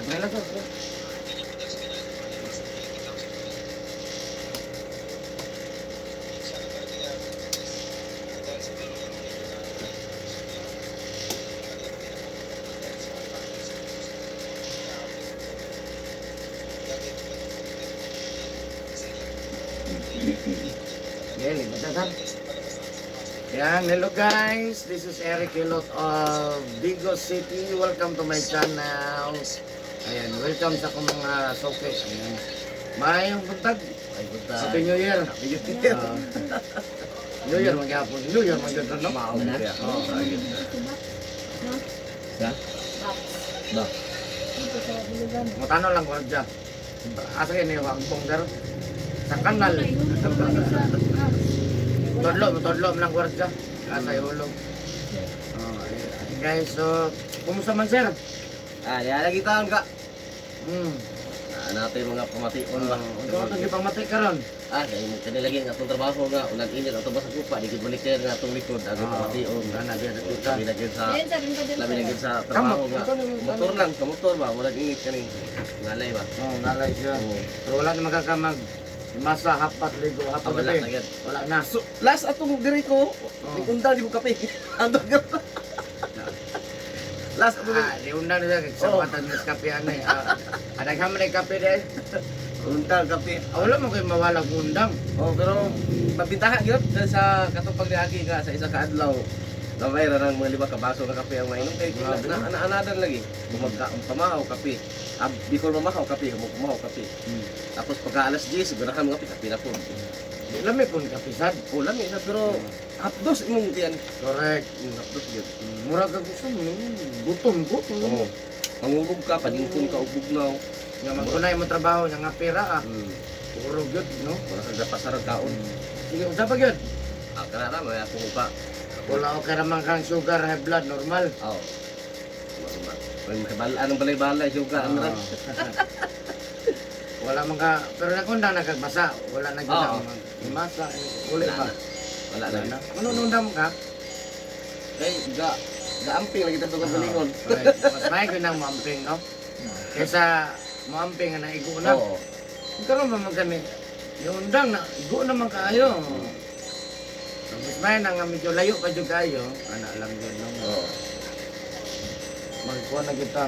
Ngayon to. Okay, batasan. Yan, hello guys. This is Eric Hilot of Vigo City. Welcome to my channel. Ayan, welcome sa akong mga soke. Ayan. Mayong buntag. Ay, buntag. Happy New Year. Happy New Year. New Year magyapon. New Year magyapon, no? Mao na. Oo, ayun na. Sa? Ba? Matano lang ko dyan. Asa kayo niyo ang ponggar? Sa kanal. Todlo lang gwardiya. Asa yung ulog. Guys, so, kumusta man sir? Yala kita ka. Natin mga pamation ba? Ito itong ipamati ka ron. Kanilagay nga itong trabaho nga. Unang init at ba sa kupa. Di balik kayo nga itong likod. Agad pamation. Labi lagyan sa trabaho nga. Motor lang. Kamotor ba? Walang init ka rin. Ngalay ba? Oo, nalay siya. Pero wala na magkakamag. Masa hapat ligo hapat Wala gabi. na yan. Wala na. So, last atong diri ko. Ikunda di mo kape. Ando ka. Last atong Liunda na siya. Kasapatan na sa kape anay. Adag haman ay kape dahil. unta kape. Wala mo kayo mawalag undang. Oh, pero mapintahan gyud sa katong pagdiagi ka sa isa ka adlaw. Gamay ra nang mga 5 ka baso nga kape ang mainom kay anadan lagi. Kumagka ang pamahaw kape. Before mamahaw kape, kumahaw kape. Tapos pagka alas 10 siguro ka mga kape na po. Lami po kape sad. Ulam na pero hapdos imong tiyan. Correct. Hapdos gyud. Mura ka gusto mo. Buton ko. Oo. Mangugog ka, padingkon ka, ubugnaw. Nga magkunay mo trabaho nga pera Puro gyud no. Wala ka gapasarag kaon. Sige, unsa pa gyud? Kanara may akong upa. Wala ko karamang kang sugar, high blood, normal. Oo. Anong balay-balay, suga, ano rin? Wala man ka, pero nakundang nakagbasa. Wala na gyud Oo. ang masa. Uli pa. Wala na. Ano nundam ka? Gaamping lagi tayo sa balingon. Mas may ko nang mamping, no? Kaysa mamping na igo na. Oo. Karon ba man kami? Yung undang na igo naman kayo. Mas may nang medyo layo pa jud kayo. Ana lang yun, no? Oo. Magkuha na kita.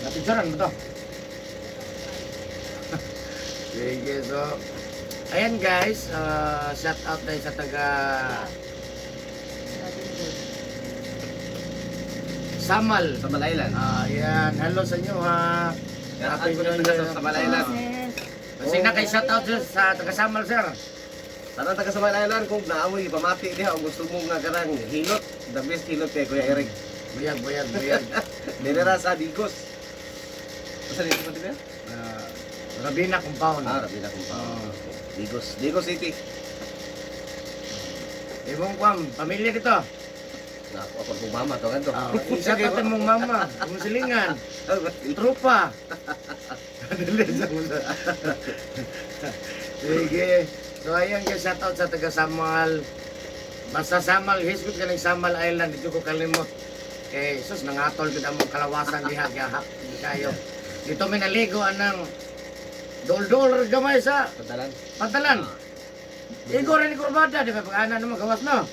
Napicturean mo to. Sige, so ayan guys, shout out tayo sa taga Samal. Sa Malaylan. Ayan, hello sa inyo ha. Happy New Year. Sa Malaylan. Kasi na kay shout out sa taga Samal sir. Sana taga sa Malaylan kung naamoy pamati diha o gusto mo nga karang hilot. The best hilot kay Kuya Eric. Buyag. Dinera sa Digos. Saan dito ba? Rabina compound. Rabina kung pa. Digos City. Ibong kwam, pamilya dito. Ako kung mama to kanto. Isa ka mong mama, kung silingan, trupa. Sige. So ayan guys, shout out sa taga Samal. Basta Samal, hisgot ka ng Samal Island, dito ko kalimot. Kay sus, nangatol kita mong kalawasan diha, gahak, di kayo. Dito may naligo anang dol-dol gamay sa Padalan. pantalan. Igor ni kurbada, di ba? Pag-ana naman, gawas na.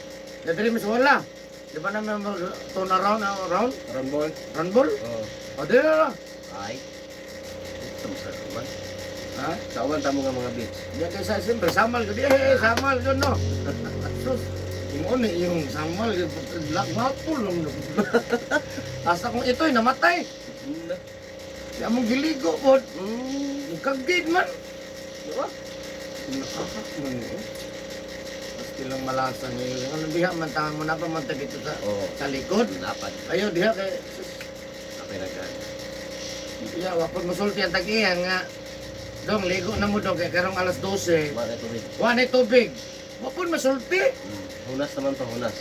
Dadali mo sa wala. Di ba naman mag-turn around, Rambol. run ball? Oo. O, di na. Ay. Ito sa kuman. Ha? Sa uwan tamo nga mga beach. Diyan kayo sa siyempre, samal ko. Samal ko, no? Sus, yung samal, lakmapol lang. Basta kung ito'y namatay, siya mong giligo po. Kagid man. Diba? Nakakak man eh. Basta lang malasa niyo. Ano diha man tangan mo na pa man dito sa likod. Dapat. Ayaw diha kay Apay na ka. iya wapon musulti ang tag-iyan nga. Dong ligo na mo dong kay karong alas 12. Bakit tubig? Wa na tubig. Wapon masulti. Hunas naman to, hunas.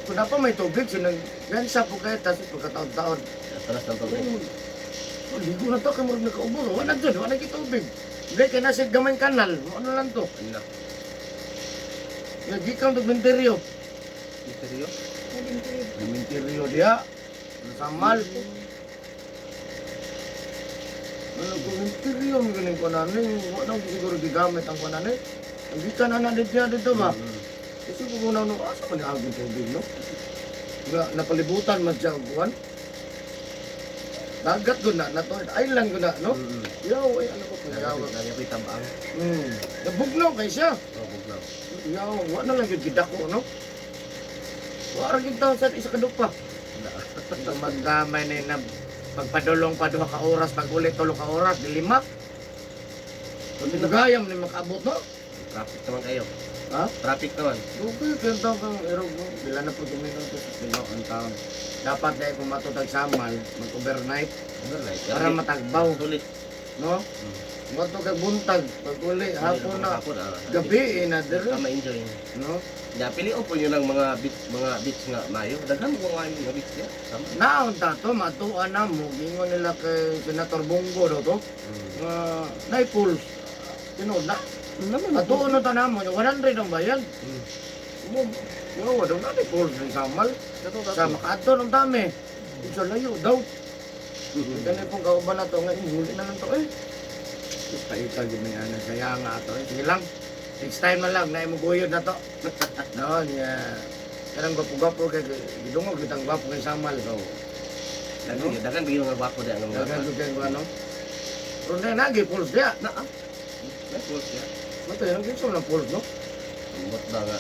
Kung na pa may tubig sinang yan sa po kayo tapos pagkataon-taon. Taras ng tubig. Oh, ligo na to kay murag nakaubos. Wa na dyan, wa na tubig. Hindi kay nasa gamay kanal. Ano lang to? Ano? Yung gikan to Minterio. Misteryo? Minterio dia. Samal. Ano kung interior ang galing ko na wala ko siguro gigamit ang kunanin. Ang gikan na dito ba? Kasi kung muna nung asa pa niagong tubig, no? Napalibutan man siya ang buwan. Dagat ko na, island ko na, no? Yaw, ay ano ko pa yaw. Nanya tabang. Nabugnaw kay siya. Oh, bugnaw. Yaw, wala lang yung gidako, no? Wala yung taon sa isa kadupa. Magdamay na pagpadulong pa 2 ka oras, pag ulit 3 ka oras, di 5. Kung tinagayam ni makaabot, no? Traffic naman kayo. Ha? Traffic naman. Okay, kaya taon kang erog mo. Bila na po minutos sa sino ang taon. Dapat dahil kung matutag samal, mag-overnight, Overnight. para matagbaw, Tulit. no? Matutag buntag, pag uli, hapon na, Hapon, gabi, na Ka dire, ma-enjoy. no? Ya, piliin po nyo ng mga beach nga mayo. Daghan mo nga yung beach niya. Sama. Naon ta to, matuan na mo, gingon nila kay Senator Bongo do to, naipulse, tinood na. Matuon na ta na mo, 100 ang bayan. Yo, daw na naipulse ng samal. Sa makaadto ng dami. Sa layo daw. Ganun pong kauban na to, ngayon huli na lang to eh. Paita gini ana saya nga ato. Sige lang. Next time na lang na imuguyod na to. Noon ya. Karang gwapo-gwapo kay gidungog kitang gwapo kay samal so. Daghan bigyan nga gwapo diyan ng mga. Dagan jud kay ano. Pero na nagi pulse dia. Na ah. Na pulse ya. Mato yung giso na pulse no. Mot ba nga.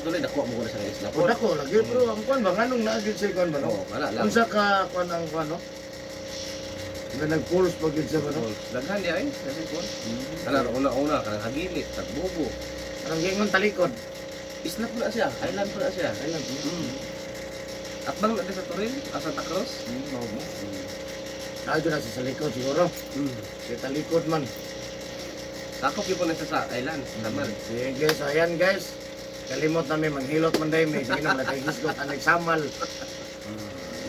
Tuloy dako mo na sa isla. Kuda ko lagi pero ang kwan ba nganong naagid sa kwan ba no. Oh, wala lang. Unsa ka kwan ang kwan no? Nga nag-pulse pag gid sa no. Daghan di ay. Kasi ko. Kana una kanang hagilit, tagbubo. Anong gingon talikod? Isla po na siya. Island po na siya. Ayun. At bang na sa Toril, Santa Cruz. Mao mo. Nadyo na sa likod siguro. Sa talikod man. Sakop yun po na siya sa island. Naman. Sige, so ayan guys. Kalimot namin maghilot man dahil may sige naman natay hisgot ang nagsamal.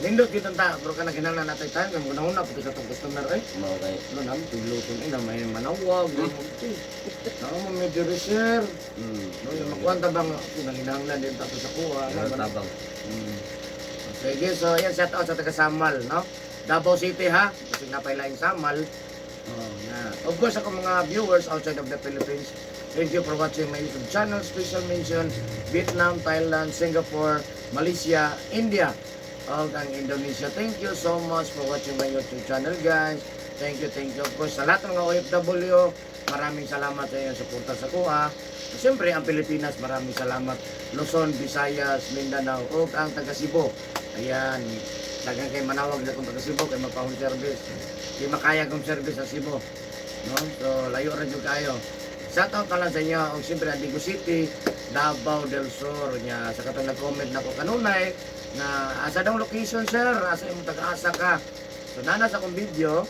Lindot yun ta, pero ka naginala natay tayo, kaya muna-una pati sa itong customer eh. Mao kay. Ano namin, tuluton eh, na may manawag, ako mo medyo reserve. No, yung makuwanta bang, nanginahanglan din tapos sa kuha. Ano tabang. Sige, so ayan, shout out sa taga Samal, no? Davao City ha, kasi napailaing Samal. Of course, ako mga viewers outside of the Philippines, thank you for watching my YouTube channel. Special mention, Vietnam, Thailand, Singapore, Malaysia, India, ang Indonesia. Thank you so much for watching my YouTube channel, guys. Thank you. Of course, sa lahat ng mga OFW, maraming salamat sa inyong suporta sa kuha. Siyempre, ang Pilipinas, maraming salamat. Luzon, Visayas, Mindanao, o ang taga Cebu. Ayan, dagang kay manawag na kung taga Cebu, kay mapahong service. Di makaya kong service sa Cebu. No? So, layo rin yung kayo. Shout out na lang sa inyo, ang siyempre, Andigo City, Davao del Sur, nya sa katong nag-comment na ko kanunay, na asa daw location sir, asa imong taga-asa ka. So, nana sa akong video,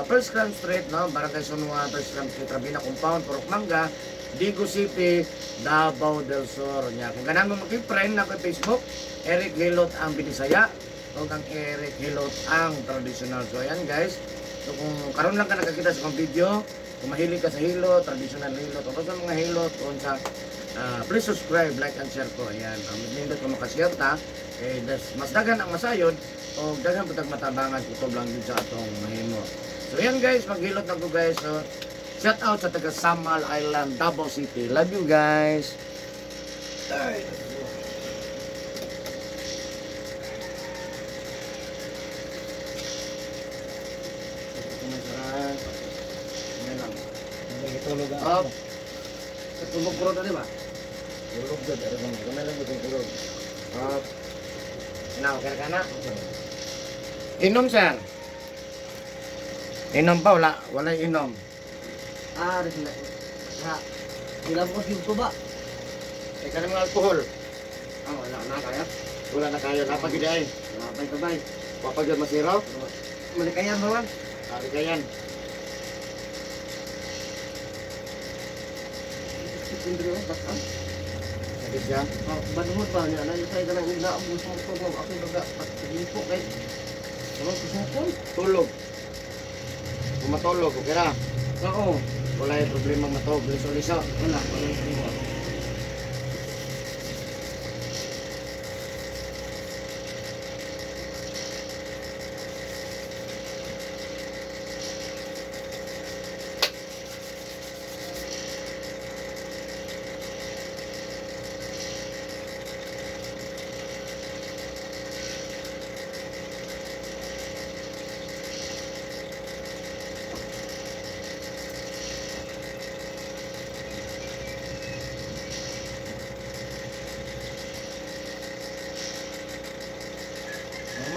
First Grand Street, no? Barangay Sunua, First Grand Street, Rabina Compound, Purok Manga, Digo City, Davao del Sur, nya. Kung ganang mo mag-friend na ko Facebook, Eric Hilot ang Binisaya, o ang Eric Hilot ang traditional. So, ayan guys. So, kung karon lang ka nakakita sa akong video, kung mahilig ka sa hilot, traditional hilot, o sa mga hilot, o sa please subscribe, like, and share ko. Ayan, nindot ko makashare ta. Mas dagan ang masayod, o dagan putag matabangan, kutob lang din sa atong mahimo. So ayan guys, maghilot na ko guys. So, shout out sa taga Samal Island, Davao City. Love you guys. Ay. Tulog Up. Tulog ko rin ba? Tulog dyan, pero kamay lang itong tulog. Up. Now, kaya ka na. Inom, sir. Inom pa, wala inom. rin na. Ha. Ilang ko yung tuba. Eh, ka ng alcohol. Wala na kaya. Wala na kayo, napagid ay. Tabay. Papagid masiraw. Malikayan ba man? Sabi ka yan. Sindro, bakam. Sakit siya. Banhod pa niya. Ano tayo ka nang inaabos mo ito. Ako baga. Pagkilipo kay. Ano kusukon? Tulog. Kung matulog, okay ra. Oo. Wala yung problema matulog. Liso-liso. Wala. Walang siwa.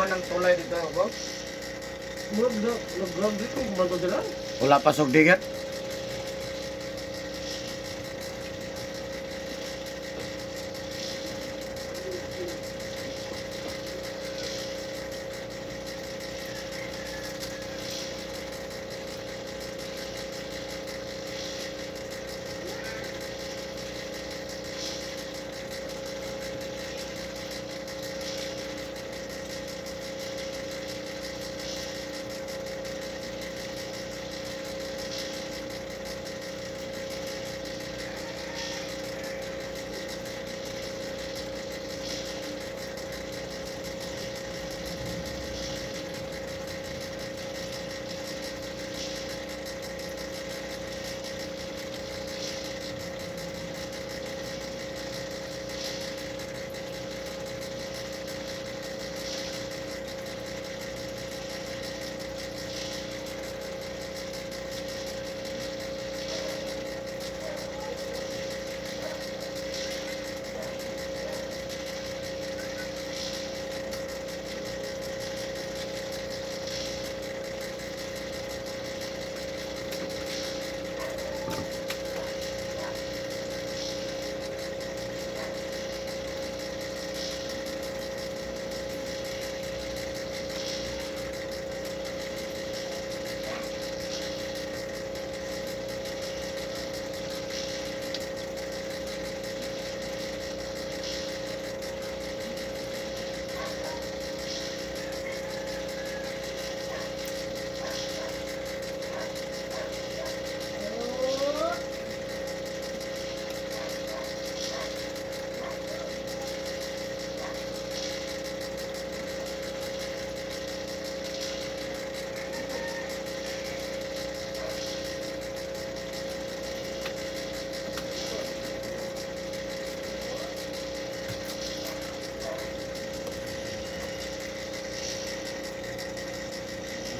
man ang tulay dito, boss. Nag-grab dito, kumanto sila. Wala pa sugdigat.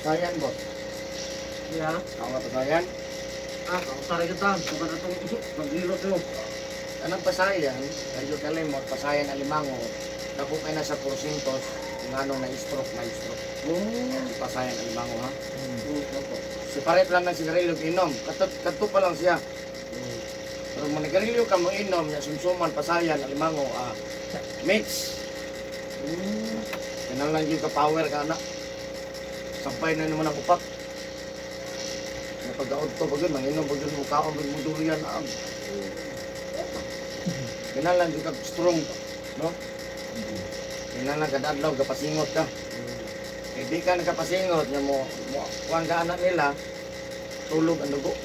Pasayan, boss. Ya. Ako nga pasayan. Kausari kita. Sabar na itong maglilot yun. Anong pasayan? Kayo kalimot, pasayan alimango. Dako kayo na sa porsintos. Kung ano na stroke. Pasayan alimango, ha? Separate lang ng sigarilyo inom. Kato pa lang siya. Pero manigarilyo ka mo inom, niya sumsuman, pasayan, alimango, mix. Yan lang yung ka-power ka na. Sampay na naman ang upak. Pag-out to, pag yun, manginom, pag yun, mukhaon, pag mo durian, yan lang yung ka-strong, no? Yan lang kadadlaw, kapasingot ka. Eh di ka nakapasingot, niya mo, kuhan ka anak nila, tulog ang dugo.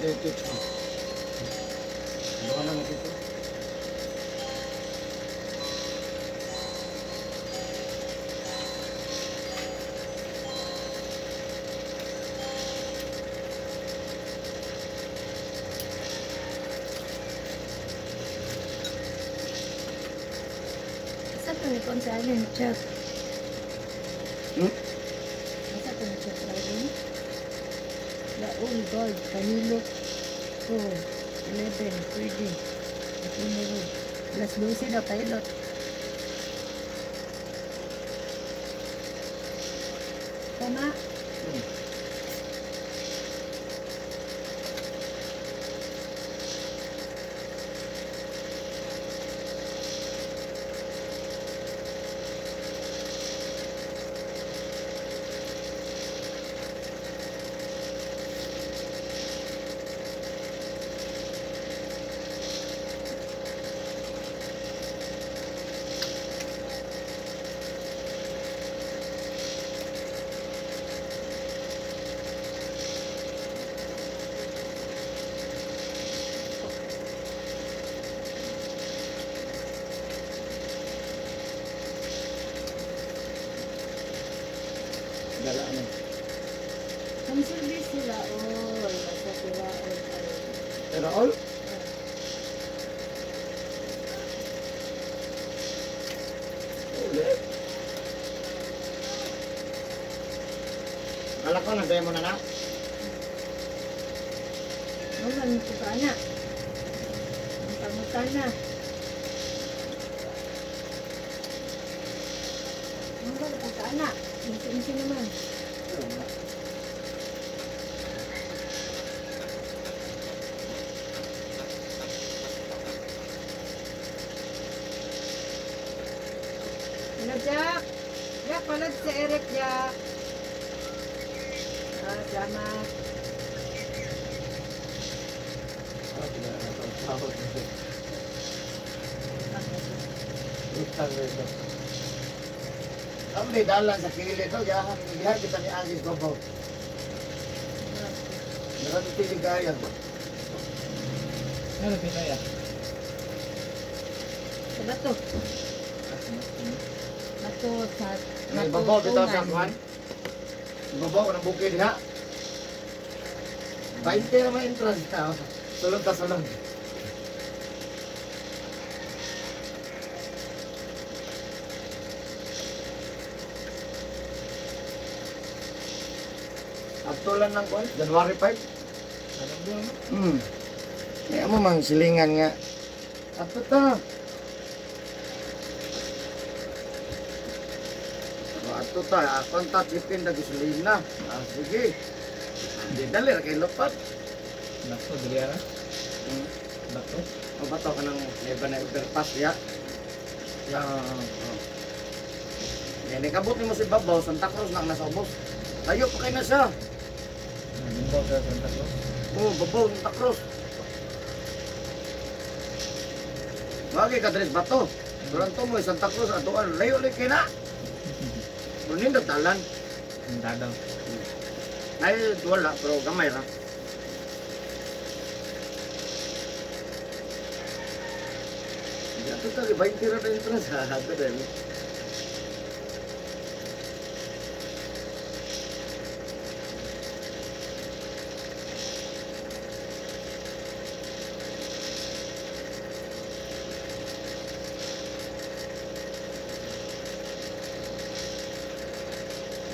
Ate yung tips mo. Ano ka naman ito? Sa to ni konsalan chat. Hmm? Sa to ni chat lagi. La old gold kanilo ko 11 pwede. At numero. Plus 12 na pilot. Tama? Gala ano? Ang service sila all. Basta sila all. Pero all? Ulit. Akala ko, nagdaya mo na na. Ang po ka na. Ang pamutan na. Ang po ka na. Minsan naman. Hello, Jack. Jack, palad si Eric, Jack. Salamat. Kami dalan sa kilid to, diha kita ni Agis Babaw. Nakatutili kaya. Ano pinaya? Sa bato. Bato sa... May babaw dito sa tungan. kuhan. Babaw ng bukid diha. 20 naman entrance ta. Sulod ta sulod. Abtulan ng kuhan, January 5. Kaya mo mang silingan nga. Ato ta. Ato ta, akong tatipin na gasolina. Sige. Di dali, kay lupat. Nako, dili ara. Hmm. Nako. O ba to ka ng never na overpass ya? Ya. Yan, ikabot ni mo si Babaw, Santa Cruz na nasa ubos. Tayo pa kayo na siya. Nimbaw sa Santa Cruz. Oo, Babaw, Santa Cruz. Bagay ka Dres Bato. Duranto mo, Santa Cruz, atuan, layo ulit kayo na. Kunin na talan. Ang dadaw. Ay, wala, pero gamay ra. Ito tali, 20 ra na entrance, ha? Ito din.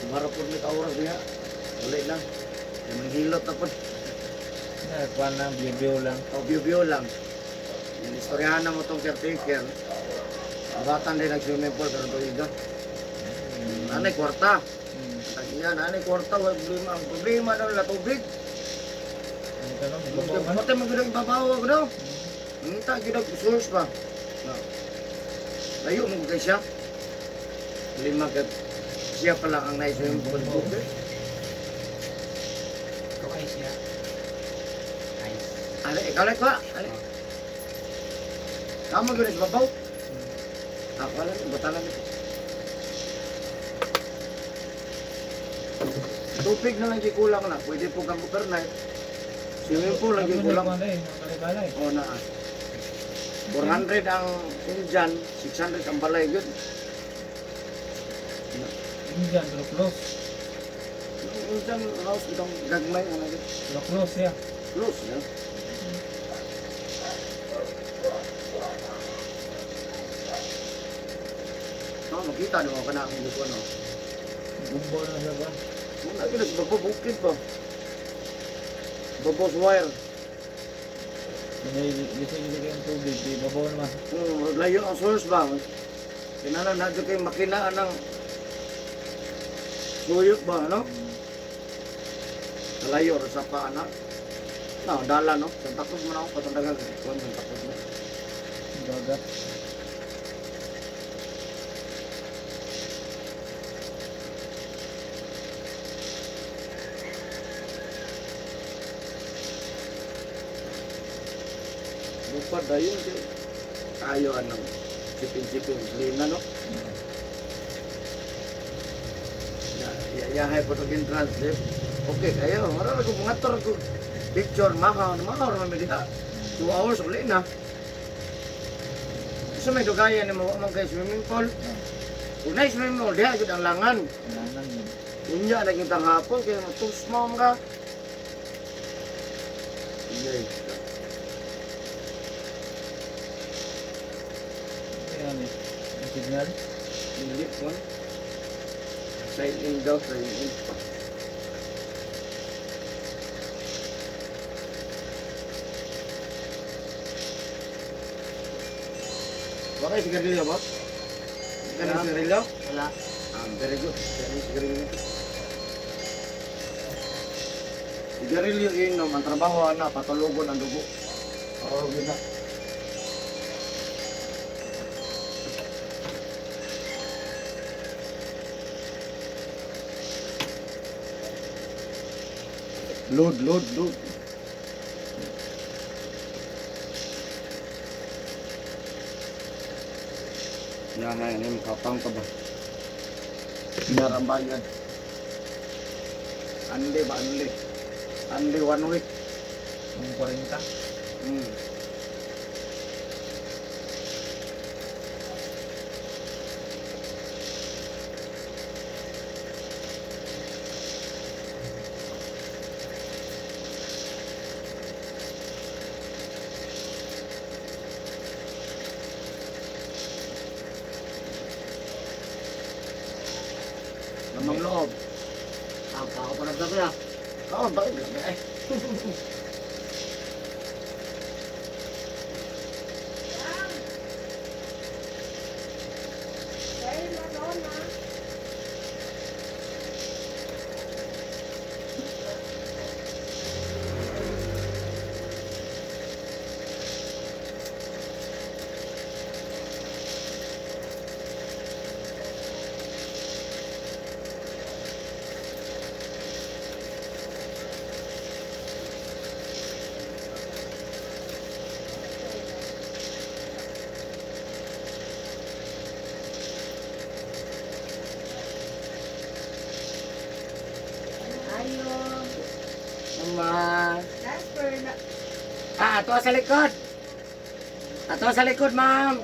Marapod ni ka-oras niya. Ulit lang. Yung manghilot na po. Kuan lang, biyo lang. O view lang. Yung istoryahan na mo itong caretaker. Ang batang din nag-swimming pool pero tuwiga. Nanay kwarta. Tagiya, nanay kwarta. Wala problema. Ang problema daw nila tubig. Ano ka no? Ibabaw man. Pati magandang ibabaw ako daw. Nangita, ginag source pa. Layo mo kay siya. Lima kat. Siya pala ang nai-swimming pool. Ikaw ay siya. Ale, ikaw lang ko. Ale. Kamu gano'n sa babaw? Ako alam, batalan ito. Tubig na lang di kulang na. Pwede po kang overnight. Swimming pool lagi kulang. Balay. Oh na. 400 ang Indian, 600 ang balay yun. Indian, pero close. Yung Indian house itong gagmay ano yun. Pero close ya. Close ya. No, makita naman ka na akong lupa no. Bumbo na siya ba? Kung lagi nagbabukid pa. Babos wire. May gisi-gisi kayong tubig, di babaw naman. Layo ang source ba? Kinalan na kayo makinaan ng suyok ba, ano? Layo sa pa, anak. No, dala, no? Sa takot mo na ako, patandagan. Kuwan, sa takot mo. Dagat. Bukod na yun, tayo, ano, sipin-sipin, lina, no? Yahay po ito translate. Okay, kayo, marami ko mga tor ko. Picture, makaw naman diha. 2 hours, uli na. So may dugaya ni mo man kay swimming pool. Kung na swimming pool, diha jud ang langan. Kailangan yun. Unya naging tanghapon kaya matus mo ka. Okay. Ayan eh. Ang signal. Dili ko. Side in daw, side in. Bakit sigarilyo ba? Kan sigarilyo? Wala. Very good. Very sigarilyo. Sigarilyo inom, ang trabaho na patulugon ang dugo. Oo, gina. Load. Yan, ini kapang ka ba? Pinarambayan. Andi ba, andi? Andi 1 week. Ang 40. Hmm. Namang loob. Ako pa nagsabi ah. Oo, bakit gabi eh? Mama. Ato sa likod. Ato sa likod, ma'am.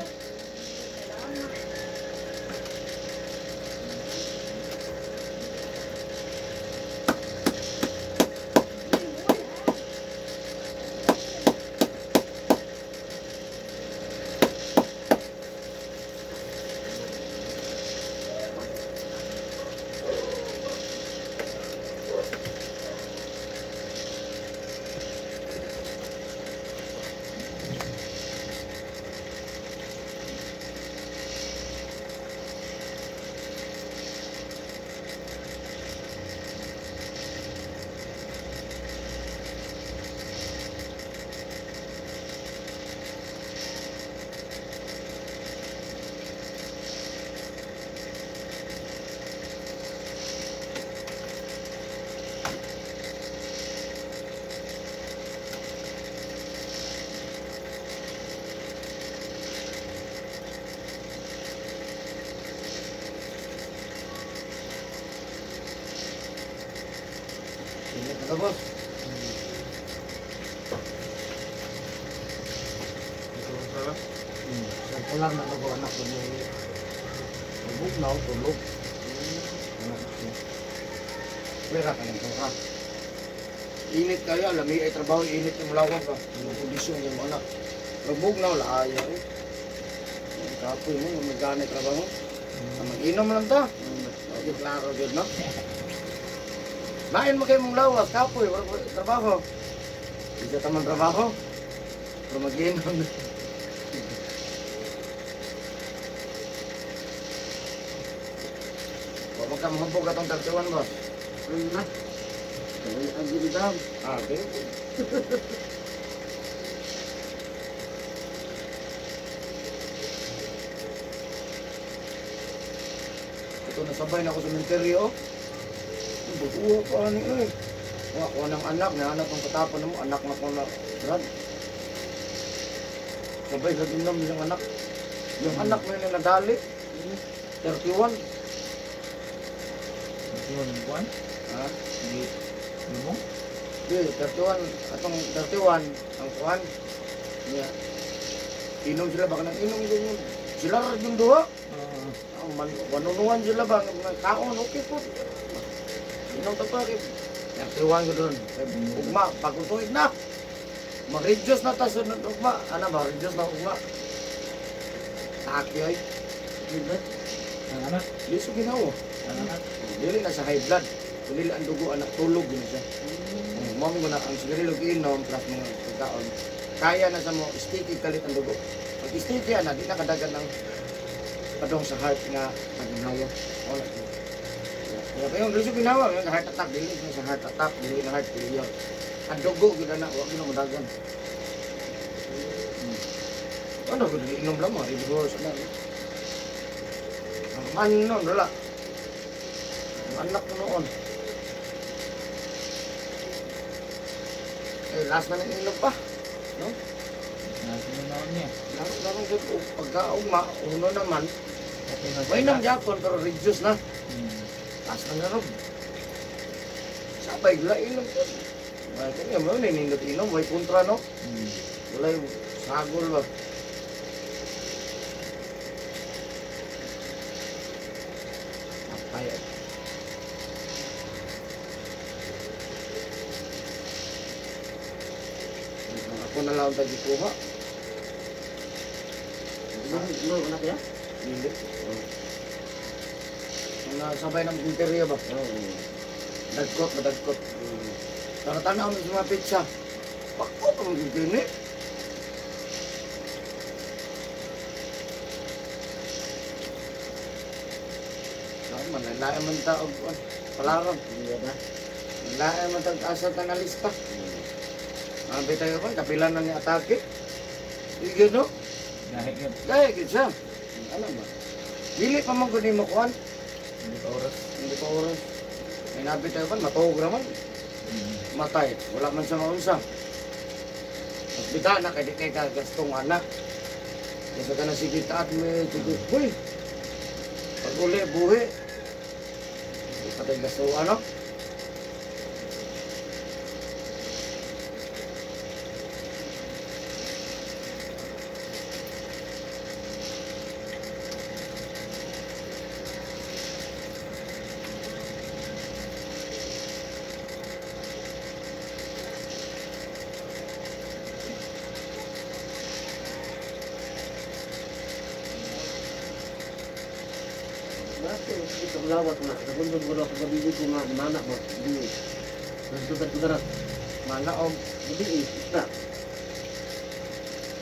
Ular na ko anak ko ni bugnaw tulog. Anak ko. Pera ka lang ka. Init kaya, lami ay trabaho, init yung lawag ka. Yung kondisyon yung anak. Bugnaw, laaya eh. Kapoy mo, yung magganay trabaho. Mag-inom lang ta. Okay, klaro yun, no? Main mo kayo mong lawas, kapoy, wala po trabaho. Isa taman trabaho. Pero mag-inom. Huwag magkamahambog atong tartiwan, boss. Ano na? Kaya ang ginidam. Ah, okay. Ito, nasabay na ako sa menteryo. Baguha pa ni eh. Ako ng anak, anak ng katapon mo, anak na ko na brad. Sabay sa dinam yung anak. Yung anak mo yung nadali. 31. Ito yung buwan. Ha? Hindi. Lumong. Di, 31. Atong 31, ang kuhan. Niya. Inom sila, baka nang inom yung sila rin yung duha. Ang manunungan sila ba, mga kaon, okay po. Inom ka pa, nagtiwan ko doon. Ugma, pagkutuig na. Mag-reduce na ta sunod ugma. Ano ba, reduce na ugma. Taki ay. Diba? Ang anak. Di so ginawa. Ang anak. Dili na sa high blood. Dili ang dugo, anak, tulog yun siya. Mami ko na, ang sigarilog inom, plus mga pagkaon. Kaya na sa mo, sticky kalit ang dugo. Pag sticky na, di nakadagan ng padong sa heart nga paginawa. Wala. Kaya pa yung reso ginawa, yung heart attack, dili na sa heart attack, dili na heart failure. Ang dugo, gina na, huwag na madagan. Ano ko, dili inom lang mo, reverse na. Ang man nun, wala. Ang anak ko noon. Eh, last na ng inom pa. No? Nasa naon niya. Larong dito, pagka-ugma, uno naman, Okay na may nam Japon pero reduce na. Last na naroon. Sabay, gula inom ko. Ay, kanya mo, ninindot inom, may kontra, no? Wala yung sagol ba? Ay, ako na lang tayo kuha. Ano na kaya? Hindi. Ang nasabay ng interior ba? Dagkot, madagkot. Tanaw mo sa mga pizza. Pakot ang gini. Manlalaya man taog palaron. Iya ba? Manlalaya man taog asat na lista. Mabi tayo ko, kapilan na ni atake. Sige no? Dahil yun. Dahil gid siya. Alam ba? Dili pa man kunin mo kuan. Hindi pa oras. Hindi pa oras. May nabi tayo pa, matawag naman. Matay. Wala man sa maunsa. Hospital na, kaya di kayo gastong anak. Kasi ka na sige taat may sige. Uy! Pag uli, buhi. Hindi pa tayo gasto ano? Bakit? Ito ang lawat na. Nabundod ko na ako gabili ko nga mana mo. Hindi. Nagsugat ko na. Manaog. Hindi eh. Isda.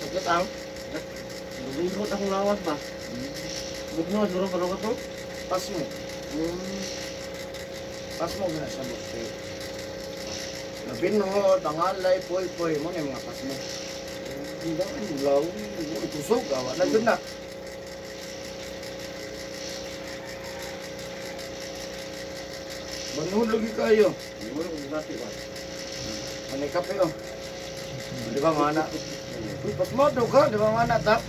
Sakit ang. Nabundod akong lawas ba? Bugno, siguro pa rin ko? Pas mo. Pas mo gina sa buti. Nabinhod, ang alay, poy-poy mo na yung mga pas mo. Hindi ba ang law? Itusog ka. Wala yun na. Manuhod lagi kayo. Siguro kung natin ba? Manay kape oh. Di ba mana? Uy, pasmado ka, di ba mana ta?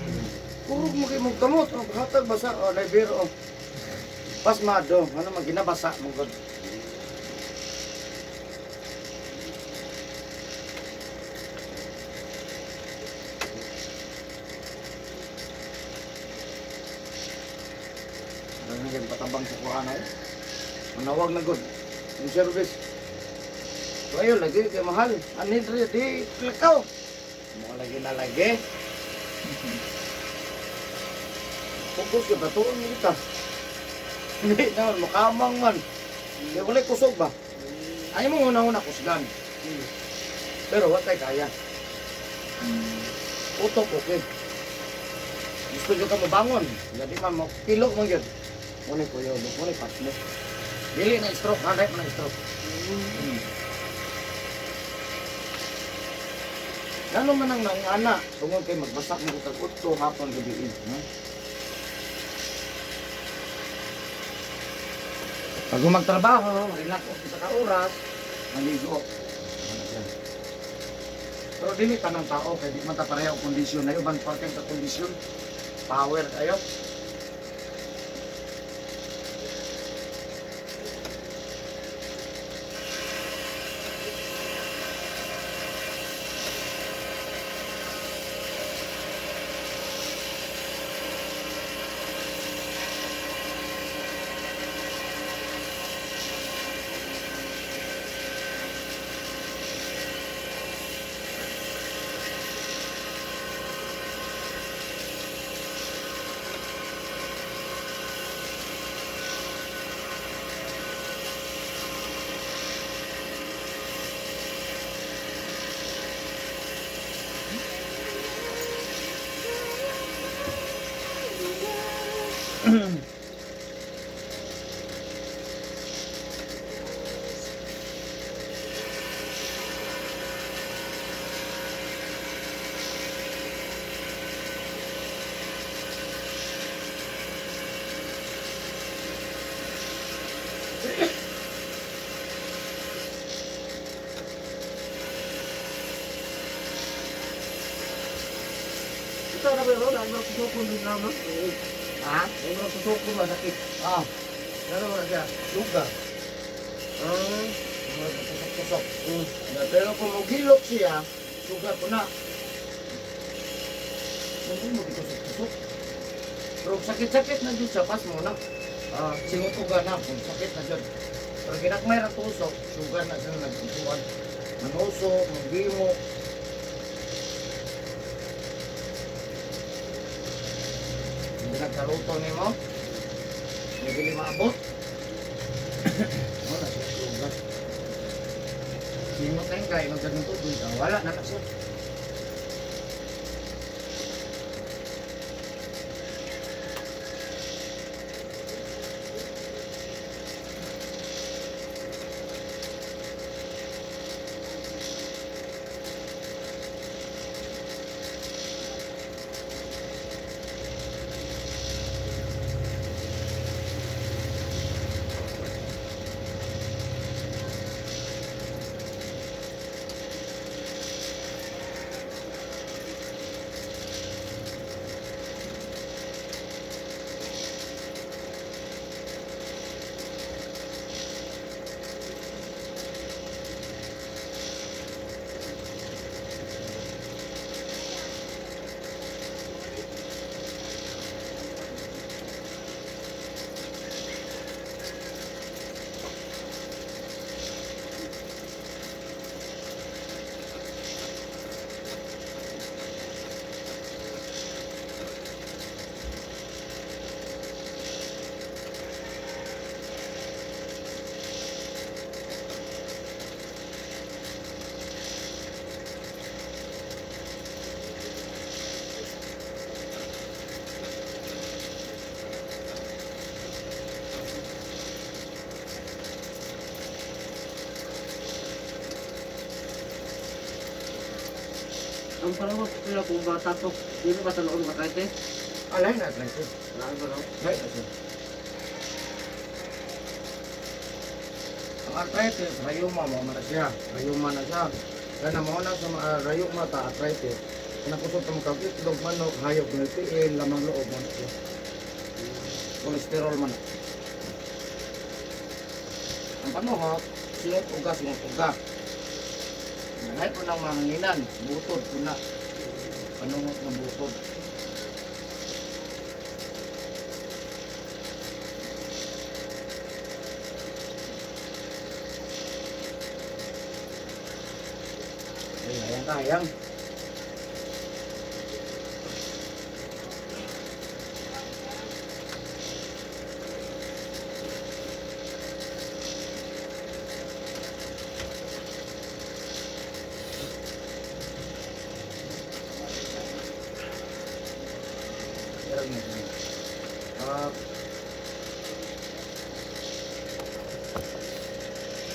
Purog mo kayo mong kamot. Ang hatag basa, o, naibiro oh. Pasmado, ano maginabasa mong god. kay patabang sa kuha na eh. Manawag na good. Yung service. So ayun, lagi kay mahal. Anin rin, di klakaw. Mga lagi na lagi. Fokus ka, batuon mo kita. Hindi naman, makamang man. Hindi wala kusog ba? Ayaw mo una-una kusgan. Pero what kaya? Utok, okay. Gusto nyo ka mabangon. Jadi man, pilok mo yun. Muna ko yun, muna pasmo. Dili na stroke, hanay mo na stroke. Ano man ang nangana, tungkol kay magbasak mo kag utto hapon gabi. Pag magtrabaho, relax ko sa oras, maligo. Pero dili pa ng tao, kaya di man ta pareho kondisyon. Ayo bang parking sa kondisyon? Power ayo. Ito na ba yun? Ang mga kusukon din naman. Ha? Ang mga kusukon ba sakit? Ah, Ano ba siya? lugar. Ah, Kusok-kusok. Pero kung magilok siya, sugar ko na. Hindi mo kusok-kusok. Pero sakit-sakit na dyan siya, pas mo na. Singot uga na, kung sakit na dyan. Pero ginakmay ra tusok, sugar na siya nagkukuhan. Manusok, manggimok. Hindi nagkaluto ni mo. Hindi gili maabot. Wala siya sugar. Singot na yung kain, magdagong tubig. Wala na na siya. ang panahon sila kung bata to, di ba sa loob makakite? Alay na lang siya. Wala ba no? Alay na siya. Ang arthritis, rayuma mo na siya. Rayuma na siya. Kaya mo na sa rayuma ta arthritis. Nakusot mo kag itlog manok, hayop ng tiil, lamang loob mo na siya. Kolesterol man. Ang panuhot, singot uga. Nanay po ng mahanginan, butod po na. Panungot ng butod. Sayang. Ah,